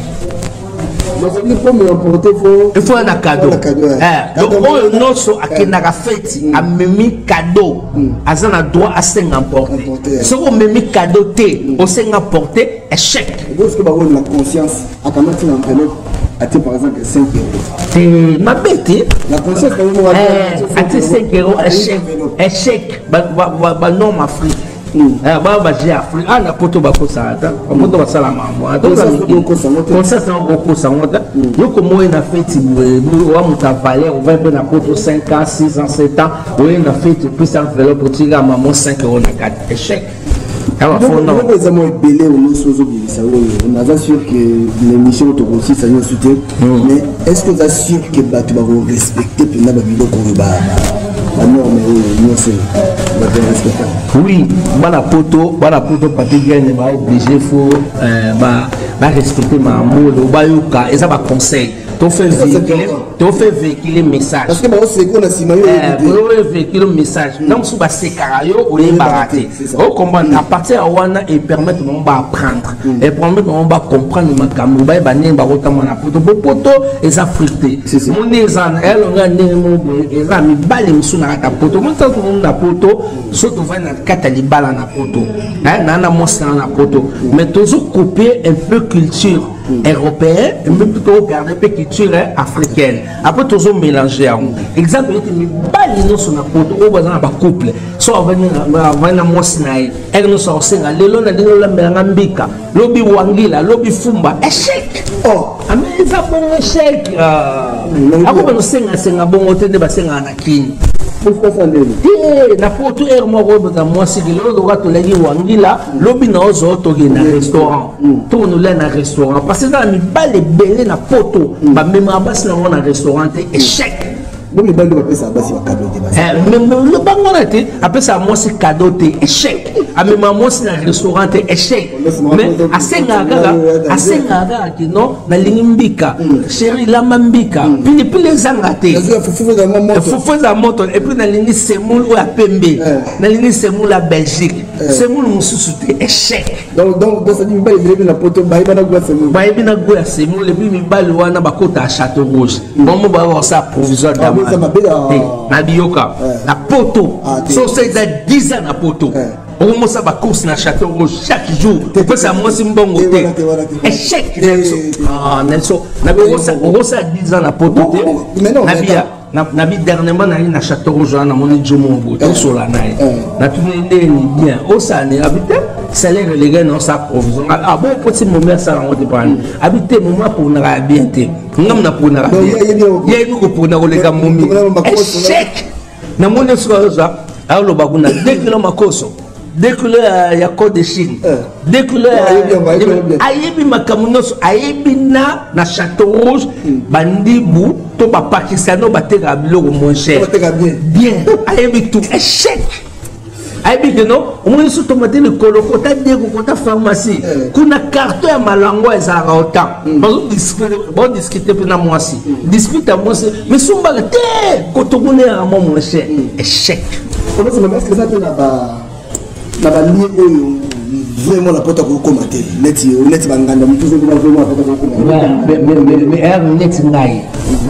Il faut na cadeau. Donc oyo nyonso akendaka feti, amemi cadeau, aza na droit asenga emporter. Soki omemi cadeau te, osenga emporter, échec. Na conscience akamati na enveloppe, atie par exemple 5 euros. Te, mabe te. Na conscience. Atie 5 euros, échec, échec. Banorme Afrique, baa baje Afrique a na poto bakosaka ta, bapoto basala mambo conscience nango, kokosa yango ta. Yo komoye na feti boye, owa moto ya valeur, ovai mpe na poto 5 ans, 6 ans, 7 ans, oye na feti, opesa enveloppe, otika mamo 5 euros na kati, échec. Eloko eza mwa ebele nyonso ozobimisa oyo, naza sûr ke na émission tokosisa nyonso te, mais est ce que oza sûr ke bato bakorespecte mpenza babiloko oyo, banorme oyo nyonso, bato barespecte? Oui, bana poto, bana poto, Papi Gene, baoblige, faut barespecte makambo oyo bayoka, eza baconseil. Tofe véhicule message. Parce que baoseko na nsima yo. Véhicule message na mosusu basekaka yo, oyebaka te, ocomprendre. À partir ya wana, epermettre bango baapprendre, epermettre bango bacomprendre makambo, bayeba ndenge bakotambola na poto, po poto eza fruité. Moni eza elonga ndenge moko boye, eza mibali mosusu na kati ya poto. Moni ntango tomoni na poto, so tovandi na kati ya libala na poto, naa na mwasi nanga na poto, mais tozokopie un peu culture européen, mais plutôt garder mpe culture africaine. Après tozomélange yango. Exemple ete mibali nyonso na poto oyo baza na bacouple, so avandi na mwasi na ye, ere nyonso akosenga: "Lelo na ndenge olambelanga mbika, lobi wangila, lobi fumba." Échec. Ame eza bongo, échec. Akobana osengasenga bongo te nde basengaka na kini te. Na poto, ere moko oyebaka mwasi ke lelo loka tolaki wangila, lobi na ozwa tokende na restaurant, tokonolia na restaurant, parce que eza na mibali ebele na poto bamemaka basi nango na restaurant te. Échec. Bo mibali nde bapesaka basi bacadeau te? Lobango wana te. Apesaka mwasi cadeau te, échec. Amemaka mwasi na restaurant te, échec. Mais asengaka kaka, asengaka kaka ke non, nalingi mbika, chéri, lamba mbika, pilipili ezanga te, fufu eza moto, et puis nalingi semoule oyo ya pembe, nalingi semoule ya Belgique, semoule mosusu te. Échec. Bayebi na goût ya semoule. Et puis mibali wana bakota ya Château Rouge, bango bakosala provisoire te na biyoka na poto. So so eza 10 ans na poto, okomosa bacourse na Château Rouge chaque jour, opesa mwasi mbongo te. Échec na biso. Okosala 10 ans na poto te. Nabi dernièrement naye na Château Rouge wana, namoni jo moko boye, tosola na ye, natuni ndeni bien osala nini. Abi te, salaire elege na osala provision. Ah bon, poti momi asala yango te pani. Abi te, momi aponaka ya bien te, ngam naponaka bien, yebi kopona koleka momi. Échec. Namoni soki azozwa, aloba kuna 2 kilo makoso, 2 kilo ya Côte de Chine, 2 kilo. Ayebi makambo nyonso, ayebi na Château Rouge bandibu to bapakistano batekaka biloko moins cher bien, ayebi tout. Échec. Ayebi ke non, omoni so tomate likolo, kota deko, kota pharmacie kuna, carton ya malango ezalaka autant. Baodiscute mpe na mwasi, dispute ya mwasi, mais sombaka te, koto kuna eyaka mwa moins cher. Échec. Eza mpe na balie oyo vraiment na poto akokoma te, neti banganda mosusu kuna, vraiment na poto akokoma. Neti ngai,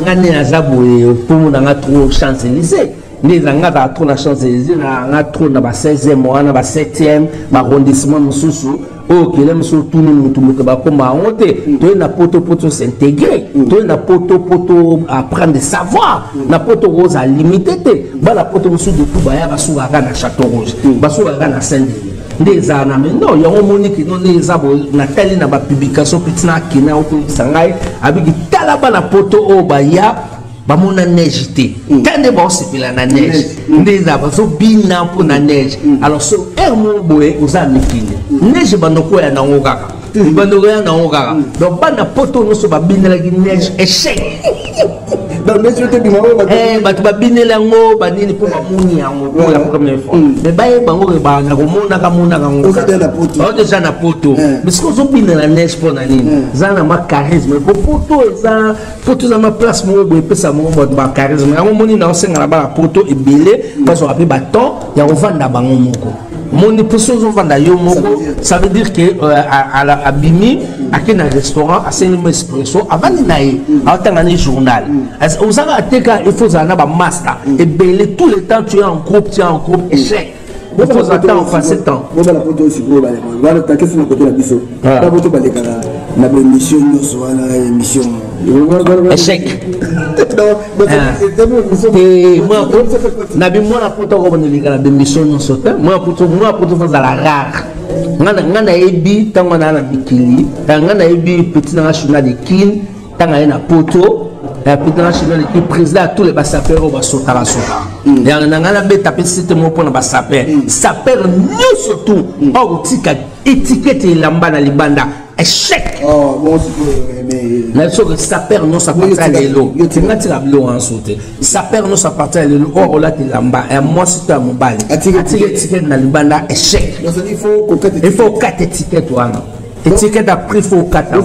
nga nde naza boye, mpomo nanga trop Champs Élysées, nde eza nga azala trop na Champs Élysées, na nga trop na ba 16e wana, ba 7e, baarrondissement mosusu oyo okele mosusu, tuni motu, moto bakóma yango te. Toye na poto po tos'intégrer, toye na poto po to apprendre savoir. Na poto kozala limité te. Bana poto mosusu detu baya, basukaka na Château Rouge, basukaka na Saint Denis, nde ezala na. Mais non, yango omoni kino nde eza boye. Natali na bapublication mpe ntina akende okoyebisa ngai, abiki tala bana poto oyo baya, bamona neige te, ta nde baosepela na neige, nde eza bazobina mpo na neige. Alors so aire moko boye oza mikili, neige bandoko ya nango kaka, bandoko ya nango kaka. Donc bana poto nyonso babinelaki neige, échec. Bato babineli yango banini mpo bamoni yango pour la première fois, mais bayeba yango ke bana komonaka monaka yango déjà na poto. Mais soki ozobinela neige mpo na nini? Eza na ma charisme, po poto eza, poto eza ma place moko boye epesa moko bato ba charisme. Yango moni na osenga na bana poto ebele bazwaka mpe batemps ya kovanda bango moko. Moni mpo soki ozovanda yo moko, ça veut dire que abimi, ake na restaurant, asengi mo espresso, avandi na ye, aotanga ni journal. Ozaka ateka, il faut ozala na bamaster ebele tout le temps. Tu es en groupe, tu es en groupe, échec. Il faut ozala temps, passer temps. Bobala poto sikoyo, balakesi na kote na biso, bapoto balekaka na baémission nyonso wana, émission. Échec. Nabi mwana poto akobona eleka na baémission nyonso te. Mwana poto, mwana poto faut azala rare. Nga nayebi ntango naa na mikili, nga nayebi petit nanga Chinois de Kine, ntango aye na poto, petit nanga Chinois de Kine, président ya tous les basapeurs oyo basotaka sotaka yango na ngai, nabeta mpe site moko mpona basapeur, sapeur nyonso tu oyo kotika étiquette elamba na libanda, échec. Na soki sapeur nyonso à partir ya lelo, nga tika biloko nyonso te. Sapeur nyonso à partir ya lelo oyo akolata elamba ya mwasi to ya mobali, atika étiquette na libanda, échec. Il faut okata étiquette wana. Étiquette ya prix faut okata.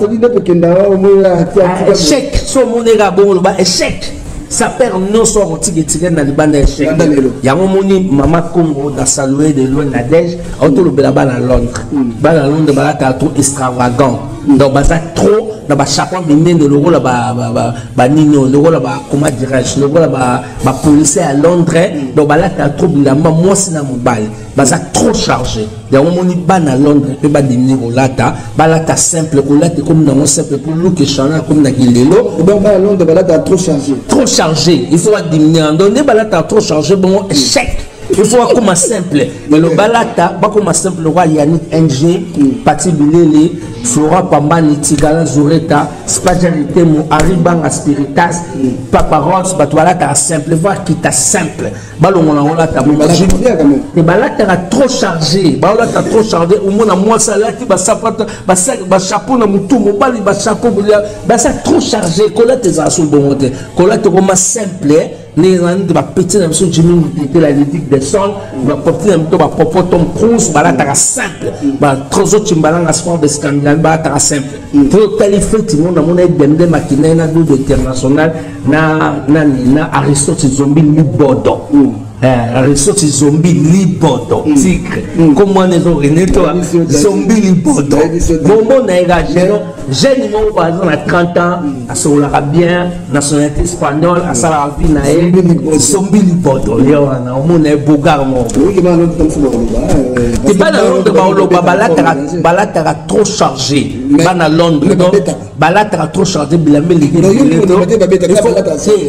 Échec. So omoneka bongo, loba échec. Sapeur nyonso akotika étiquette na libanda, échec. Yango omoni Mama Congo na salue de loin, Nadege aotolobela bana Londres. Bana Londres balataka trop extravagant, donc baza trop na bachapeau minene lokola banini oyo, lokola ba, comment dirais-je, lokola bapolicier ya Londres. Donc balataka trop bilamba, mwasi na mobali baza trop chargé. Yango omoni bana Londres mpe badimini kolata, balata simple. Kolata ekomi nango simple po look echange, akomi na kilelo. Donc bana Londres balataka trop chargé. Trop chargé, il faut badimini. Donc nde balataka trop chargé bongo, échec. Il faut bakoma simple. Lelo balata, bakoma simple lokola Yannick Ng, Pati Bilele, Flora Pambani, Tigala Zureta, Spaja Litemo, Ari Banga, Spiritas, Papa Ross. Bato balataka simple, va kita simple, balongola olata te. Balataka trop chargé, baolata trop chargé. Omona mwasi alati basapato, bachapeau na motu, mobali bachapeau, baza trop chargé. Kolata ezala so bongo te. Kolata ekoma simple ndenge ezala nde bapeti na biso Jimi Mutete, la Lidique de Son, bapeti na biso bapopo Tom Cruise balataka simple, batrozo Timbalanga Sport de Scandinavie balataka simple. Po otali feti ngo, namona edemde makina ye na Dudu International na nani na Aristote Zombi Libodo. Aristote Zombi Libodo Tigre, kombo wana ezorene to Zombi Libodo. Bomona ye ka jeune moko baza na 30 ans, asololaka bien, nationalité espagnole, asalaka vie na ye. Zombi Libodo ye wana, omona ye bogar moko te. Bana Londres baoloba balataka trop chargé. Bana Londres balataka trop chargé, bilamba eleki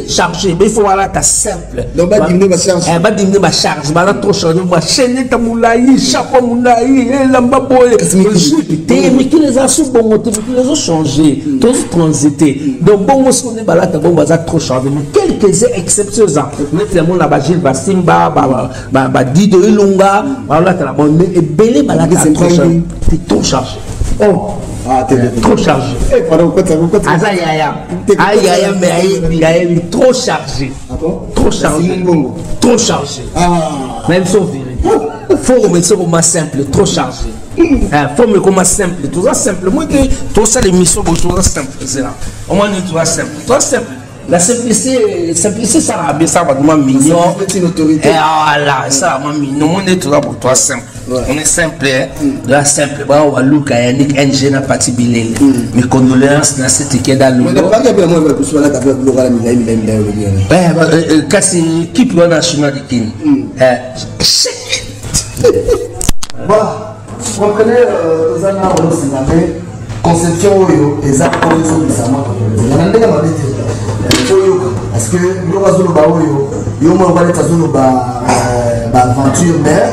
chargé. Il faut balata simple, badimine bacharge. Baza trop chargé, bachaînette molai, chapeau molai, elamba boye te. Mikili eza so bongo te, mikili ezochange, tozotransite. Donc bongo soki nde balata bongo, baza trop chargé, mais quelques exceptions eza neti yango na bagile Basimba, Badido Elonga, balata na bango. Mais ebele balataka trop chargé, c'est trop chargé. Oh. Ah, trop chargé. Aza yaya, ayaya, mais ayebi, ayebi trop chargé, trop chargé, trop chargé. Même so vérité, faut remettre koma simple. Trop chargé, faut me koma simple. Toza simple, moi te tosala émission boye, toza simple. Zela omoni, toza simple, toza simple. La simplicité, simplicité, ça bien, ça va vraiment mignon. Et voilà, ça vraiment mignon. On est toujours pour toi simple. On est simple, hein. La simple. Bah, on va luka Yannick NG na Pati Bilele. Mes condoléances na cette équipe dans le. Kasi équipe nationale de Kin. Échec. Voilà. Comprenez, tozana olosingame conception oyo eza oyo ezobisama na ndenge mabe te. Oyoka, parce que biloko azoloba oyo, yo moko baneti azoloba baaventure, mais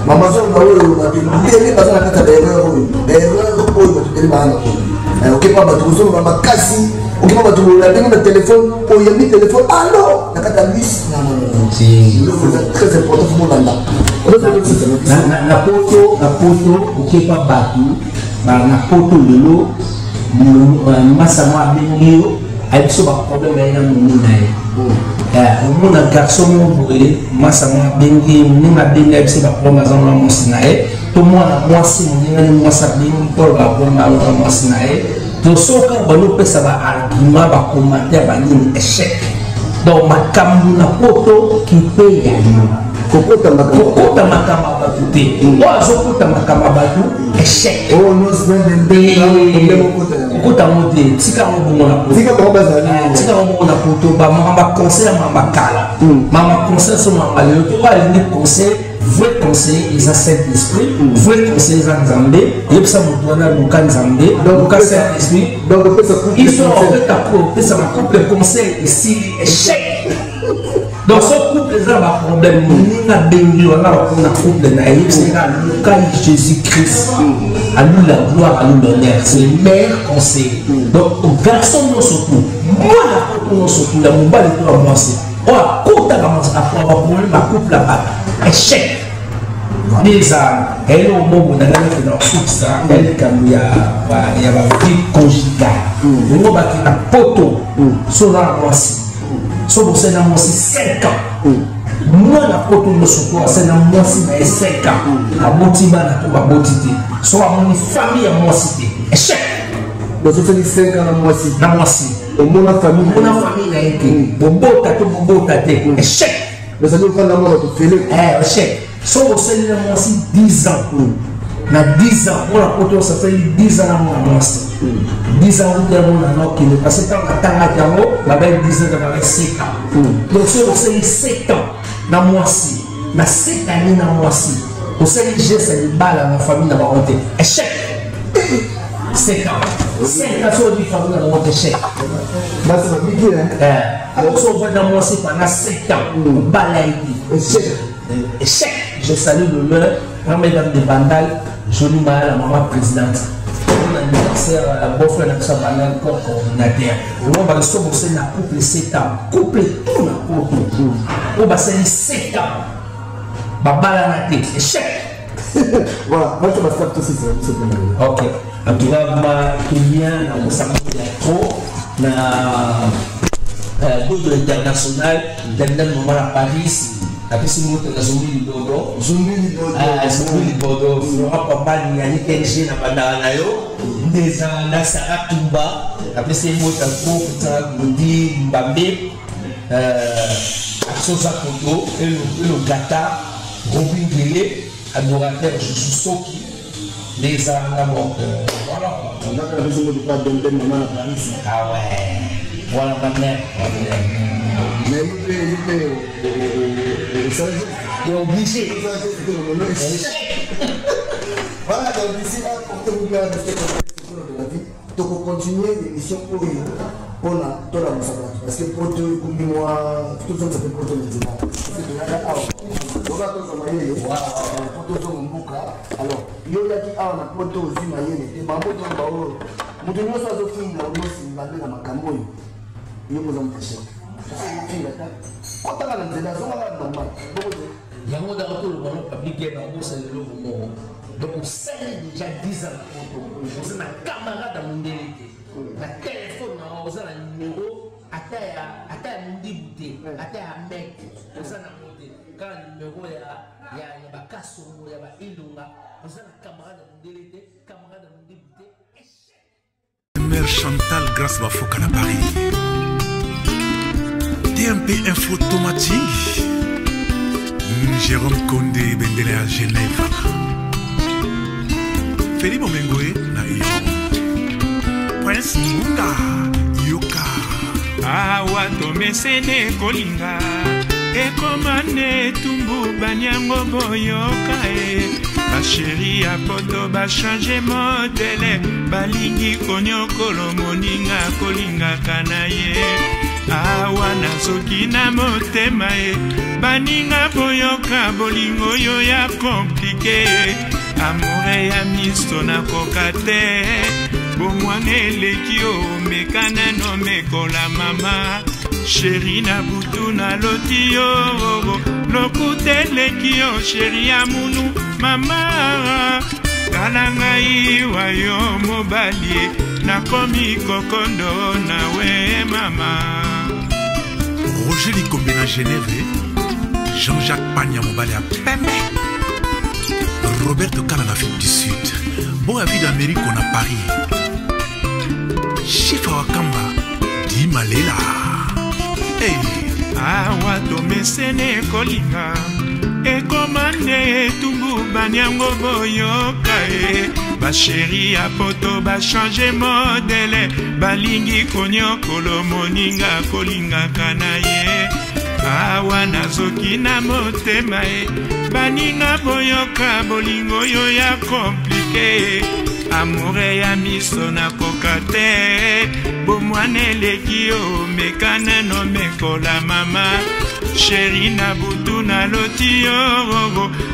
mama azoloba oyo, bato ebele baza na kati ya baerreur oyo, baerreur oyo bato ebele baa na okepa. Bato kozoloba makasi, okepa bato ndenge na telefone, oyambi telefone, allo, na kati ya bus. Biloko eza très important, faut molanda. Na poto, na poto, okepa bato na poto lelo, masa mo abengi yo, ayebi so baproblème aye na moni na ye. Omona garçon moko boye, masa mo abengi, moninga abengi, ayebi so baproblème aza na mwasi na ye, to mwana mwasi, moninga ni mwasi abengi mpo baproblème aza na mwasi na ye. To soki balopesa baargument, bacommentaire, banini, échec. Donc makambo na poto kipe ya yo, kokota makambo ya bato te. Oyo azokota makambo ya bato, échec. Kokota yango te, tika yango bongo na poto, tika yango bongo na poto. Bamakambo ya conseil ya makambo ya kala, makambo conseil so makambo lelo te. Oyo alingi conseil, vrai conseil eza Saint Esprit, vrai conseil eza Nzambe. Yebisa moto wana, luka Nzambe, luka Saint Esprit. Il faut opesa bacouple conseil, esili, échec. Donc so couple eza na baproblème, moninga abengi wana na couple na ye, yebisaka luka Jésus Christ, à lui la gloire, à lui l'honneur, c'est le meilleur conseil. Donc garçon nyonso tu, mwana poto nyonso tu, ya mobali to ya mwasi, oyo akotaka baproblème ya couple ya bato, échec. Nde eza eloko moko nalaki na kosukisa ya likambo ya bavie conjugale. Yango baki na poto, so oza na mwasi, so bosali na mwasi 5 ans, mwana poto nyonso to asali na mwasi na ye 5 ans, aboti bana to baboti te, so amoni famille ya mwasi te. Échec. Bozosali 5 ans na mwasi. Na mwasi. Omona famille. Omona famille na ye te. Bobota to bobota te. Échec. Ozali ofanda mwana tofele. Eh, échec. Soki osali na mwasi 10 ans. Na 10 ans, mwana poto osasali 10 ans na mwana mwasi. 10 ans okuta mwana na okende parce que ntango atangaki yango babaki 10 ans babaki 7 ans. Donc soki osali 7 ans na mwasi, na 7 année na mwasi, osali geste ya libala na famille na bango te. Échec. 7 ans. 7 ans soki ozwi famille na bango te échec. Basi babiki hein. Alors soki ovandi na mwasi pendant 7 ans, obala ye te. Échec. Échec. Je salue l'honneur, mesdames de Bandal, Jolie Maya, la maman présidente. Mon anniversaire, beau-frère na biso ya Bandal comme coordinateur. Vraiment, ba so bosali na couple 7 ans. Couple tout na poto. Oyo basali 7 ans. Babalana te. Échec. Voilà, moi je vais tout ça. Ok. En tout cas, ma bien na kosaka ya trop na dodo international, Daniel Mama na Paris. Napesi moto na Zumbi Libodo. Zumbi Libodo. Zumbi Libodo, Florent Pambani, Yannick NG na bandaka na yo. Ndeza na Sarah Tumba. Napesi moto ya trop Putain Godi Mbambe. Asosa Koto, Elo Gata, Robin Guélé, adorateur Josu Soki. Ndeza na donc voilà. On a la raison de pas Dembélé maman na Paris. Ah ouais. Voilà ma mère. Mais il peut, il est obligé. Voilà, donc d'ici là, portez-vous bien, restez connectés de la vie. Donc on continue l'émission pour la pour la parce que pour tout comme moi, tout le monde s'appelle pour tout le monde. Parce que là, alors, il y a qui a un poto aux humains, et ma moto moto nyonso azofinga onosinga nde na makambo oyo yo koza moto finga ta kotaka na nzela azongaka normal bongo te. Yango daka toloba no public game akosala eloko moko. Donc osali déjà 10 ans na poto, oza na camarade ya mondele te, na telefone na oza na numero ata ya mondibu te, ata ya mek oza nango te, kaka numero ya bakasongo ya bailunga, oza na camarade ya mondele te, camarade ya mondibu te. Mère Chantal Grâce Bafoka na Paris. TMP Info Tomating. Jérôme Condé Bendele à Genève. Félix Momengoe na Iran. Prince Munga Yoka. Awa tomesene kolinga ekoma nde etumbu baniango boyoka e basheri ya poto bachange modele balingi konyokolo moninga kolingaka na ye awa nazoki na motema e baninga boyoka bolingo oyo ya komplike amore ya miso nakoka te bomwana eleki omeka nano mekola mama sheri na butu naloti yo lokuta eleki yo sheri ya munu mama tala ngai wa yo mobali nakomi kokondo nawe mama. Roger Likombe na Genève, Jean-Jacques Pagna mobali ya pembe, Roberto Kala na Afrique du Sud, Boa Vida Amérique na Paris, Chifa Wakamba, Di Malela. Hey. Awa tomesene kolinga ekoma nde etumbu baniango boyoka e basheri ya poto bachange modele balingi konyokolo moninga kolingaka na ye awa nazoki na motema e baninga boyoka bolingo oyo ya komplike amore ya miso nakoka te bomwana eleki omeka nano mekola mama sheri na butu naloti yo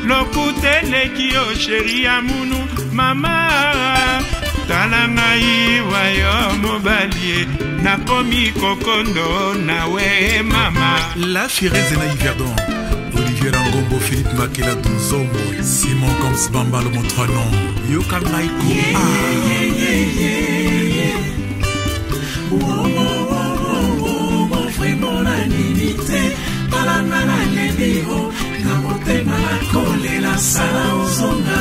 lokuta eleki yo sheri ya munu mama tala ngai wa yo mobali nakomi kokondo nawe mama. La Fireze na Yverdon, Olivier Rangombo, Philippe Makela Dunzombo, Simon Koms Bamba le Montronon, Yoka Maiko. Na motema nakolela sala ozonga.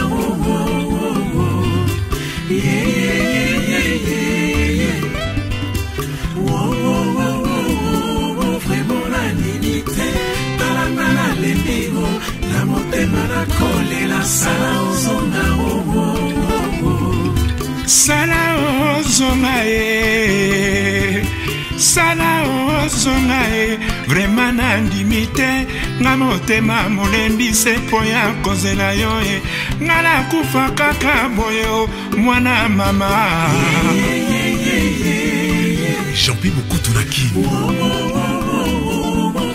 Sala ozonga Sala ozonga ye Sala ozonga ye Vraiment nandimi te nga motema molembi se mpo ya kozela yo ye nga nakufa kaka boye o mwana mama Jean-Pi Mokutu na Kin.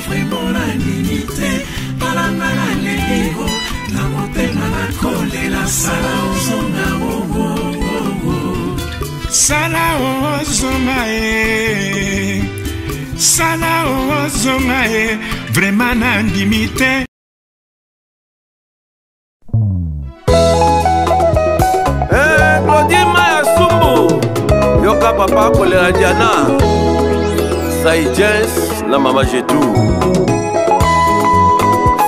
Vraiment nandimi te talanga naleli o na motema nakolela sala ozonga Sala ozonga ye Sala ozonga ye Vraiment nandimi te Eh, Claudie Maya Sumbu yoka papa kolela Diana Sai Jens na mama Jetou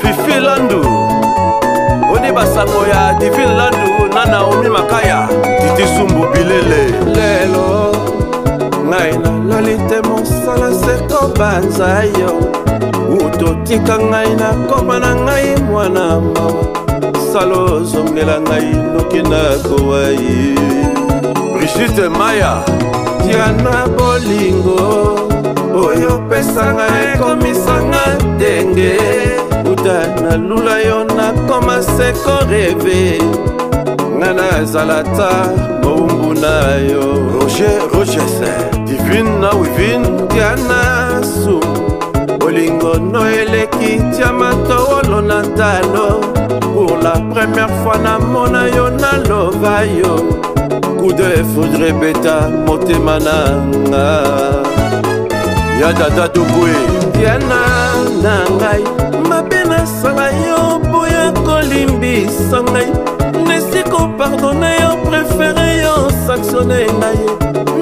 Fifi Landu oni basango ya Divine Landu na Naomi Makaya Titi Sumbu Bilele lelo ngai nalali te mosala se kobanza yo utotika ngai nakoma na ngai mwana mawa sala ozongela ngai noki nakowa ye Brigitte Maya Diana bolingo oyo opesanga ekomisanga ndenge uta nalula yo nakoma se koreve nga nazala ta mowumbu na yo Roger Rogers Divine na Wivine Diana Su bolingo no eleki diama towolo na ntalo pour la première fois namona yo nalova yo coup de foudre ebeta motema na nga ya dada tokwe diana na ngai mabe nasala yo boya kolimbisa ngai nesi kopardone yo prefere yo sanctionne ngai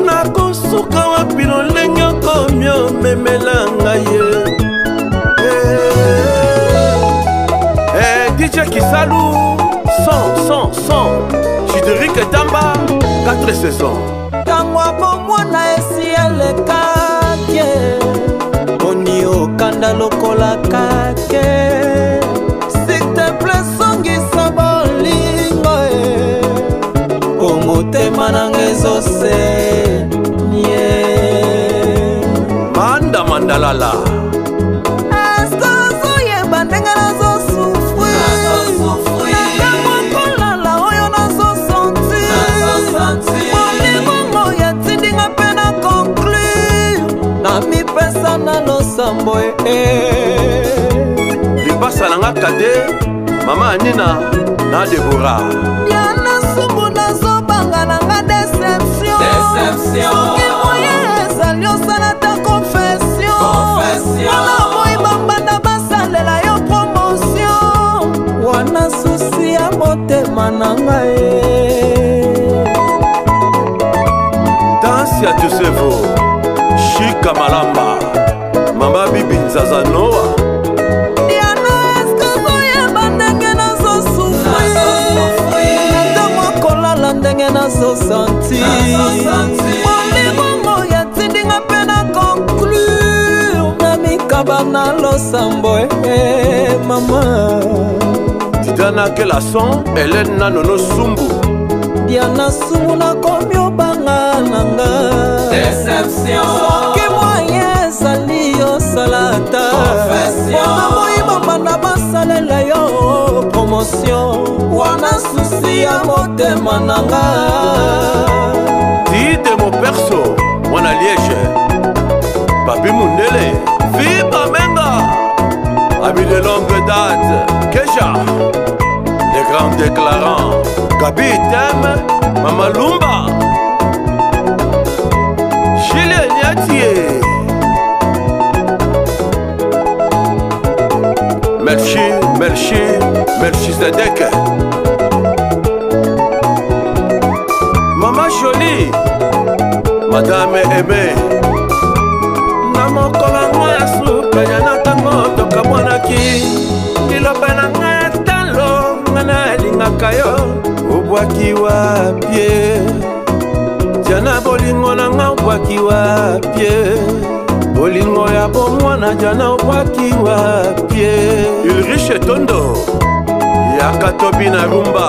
nakosuka wapi lolenge okomi omemela ngai eh, dj kisalu son son son Chideric Tamba 4 saisons ntango ya bomwana esi elekaki boni okanda lokola kake siteple songisa bolingo e po motema nanga ezosenye manda mandalala Eske ozoyeba ndenge nazosufrir nakamwa kolala oyo nazosentir bolingo oyo etindinga mpe na conclure namipesa na losambo e lipasa na nga kade mama anina na debora Diana Sumbu nazobanga na nga deception soki moye ezali osala ta confession mpona boyi bambanda basalela yo promotion wana susi ya motema na ngai danse ya tusevo shika malamba mama bibi nzaza noa Diana eske ozoyeba ndenge nazosufri na ntango kolala ndenge nazosanti bolingo oyo etindinga mpe na conclure na mikaba na losambo e mama Didana Kelason Hélène na Nono Sumbu Diana Sumbu nakomi obanga na nga soki moye ezali osala ata mpona boyi bambanda basalela yo promotion wana susi ya motema na nga Dide Moperso mwana Liège Papi Mundele Fiba Menga Ami de longue date Keja Les grands déclarants Gabi Tem Mama Lumba Julien Niatie Melchi, Melchi, Melchizedek Mama Jolie Madame Aimée na mokolo yango ya suka ya na ntango tokamwanaki liloba na ngai ya talo nga nalingaka yo obwaki wapie jana bolingo na nga obwaki wapie bolingo ya bomwana jana obwaki wapie Ulrich Tondo Yaka tobina rumba.